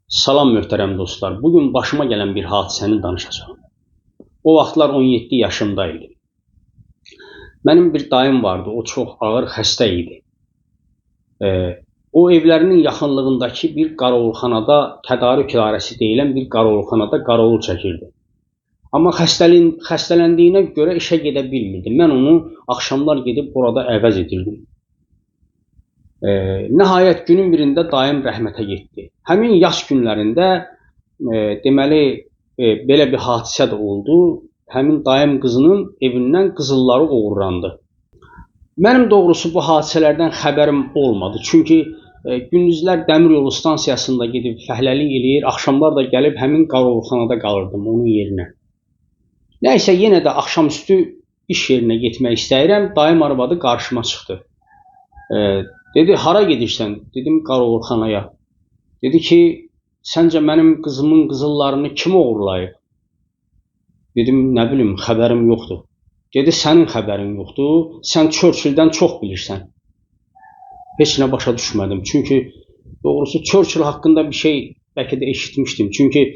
Salam möhtərəm dostlar. Bugün başıma gələn bir hadisəni danışacağam. O vaxtlar 17 yaşımda idim. Mənim bir dayım vardı. O çox ağır xəstə idi. O evlərinin yaxınlığındakı bir qarovulxanada, tədarük idarəsi deyilən bir qarovulxanada qarovul çəkirdi. Amma xəstələndiyinə görə işə gedə bilmirdi. Mən onu axşamlar gedib orada əvəz edirdim. Nəhayət günün birində dayım rəhmətə getdi. Həmin yas günlərində deməli belə bir hadisə də oldu. Həmin dayım qızının evindən qızılları oğurlandı. Mənim doğrusu bu hadisələrdən xəbərim olmadı. Çünki gündüzlər dəmir yolu stansiyasında gedib fəhləlik eləyir, axşamlar da gəlib həmin qarovulxanada qalırdım onun yerinə. Nəysə yenə də axşamüstü iş yerinə getmək istəyirəm. Dayım arvadı qarşıma çıxdı. Dedi, hara gedirsən? Dedim, qarovulxanaya. Dedi ki, səncə mənim qızımın qızıllarını kim oğurlayıb? Dedim, nə bilim, xəbərim yoxdur. Dedi, sənin xəbərin yoxdur, sən Churchill'dən çox bilirsən. Heç nə başa düşmədim. Çünki doğrusu Churchill haqqında bir şey bəlkə də eşitmişdim. Çünki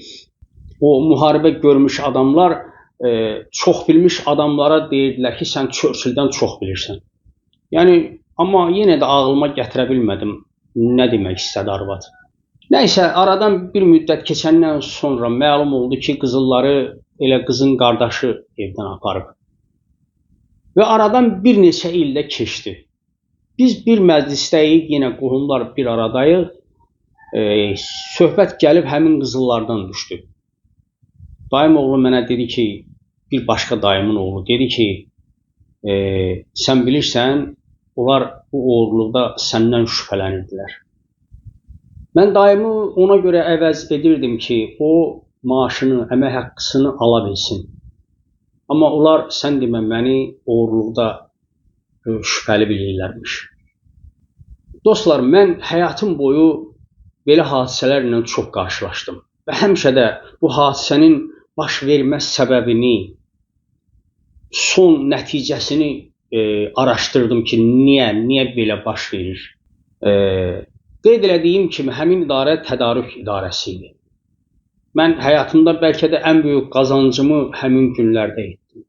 o müharibə görmüş adamlar, çox bilmiş adamlara deyirdilər ki, sən Churchill'dən çox bilirsən. Yəni, amma yenə də ağlıma gətirə bilmədim nə demək istədi arvad. Nəysə, aradan bir müddət keçəndən sonra məlum oldu ki, qızılları elə qızın qardaşı evdən aparıb. Və aradan bir neçə il də keçdi. Biz bir məclisdəyik, yenə qohumlar bir aradayıq. Söhbət gəlib həmin qızıllardan düşdü. Dayım oğlu mənə dedi ki, bir başqa dayımın oğlu dedi ki, sən bilirsən, onlar bu oğurluqda səndən şübhələnirdilər. Mən dayımı ona görə əvəz edirdim ki, o maaşını, əmək haqqısını ala bilsin. Amma onlar sən demə məni oğurluqda şübhəli bilirlərmiş. Dostlar, mən həyatım boyu belə hadisələrlə çox qarşılaşdım. Və həmişə də bu hadisənin baş vermə səbəbini, son nəticəsini araşdırdım ki, niyə belə baş verir? Qeyd elədiyim kimi, həmin idarə tədarük idarəsi idi. Mən həyatımda bəlkə də ən böyük qazancımı həmin günlərdə etdim.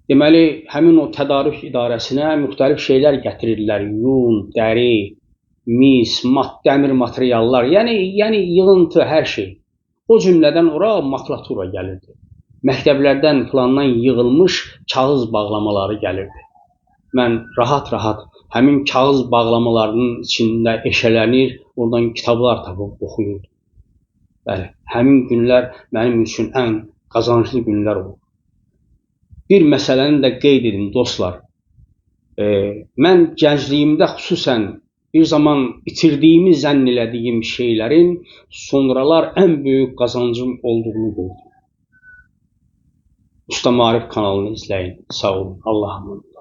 Deməli, həmin o tədarük idarəsinə müxtəlif şeylər gətirirdilər. Yun, dəri, mis, dəmir materiallar, yəni yığıntı, hər şey. O cümlədən ora maklatura gəlirdi. Məktəblərdən filandan yığılmış kağız bağlamaları gəlirdi. Mən rahat-rahat həmin kağız bağlamalarının içində eşələnir, oradan kitablar tapıb oxuyurdum. Bəli, həmin günlər mənim üçün ən qazanclı günlər oldu. Bir məsələni də qeyd edim, dostlar. Mən gəncliyimdə xüsusən bir zaman itirdiyimi zənn elədiyim şeylərin sonralar ən böyük qazancım olduğunu gördüm. Usta Maarif kanalını izləyin. Sağ olun. Allah'a emanet.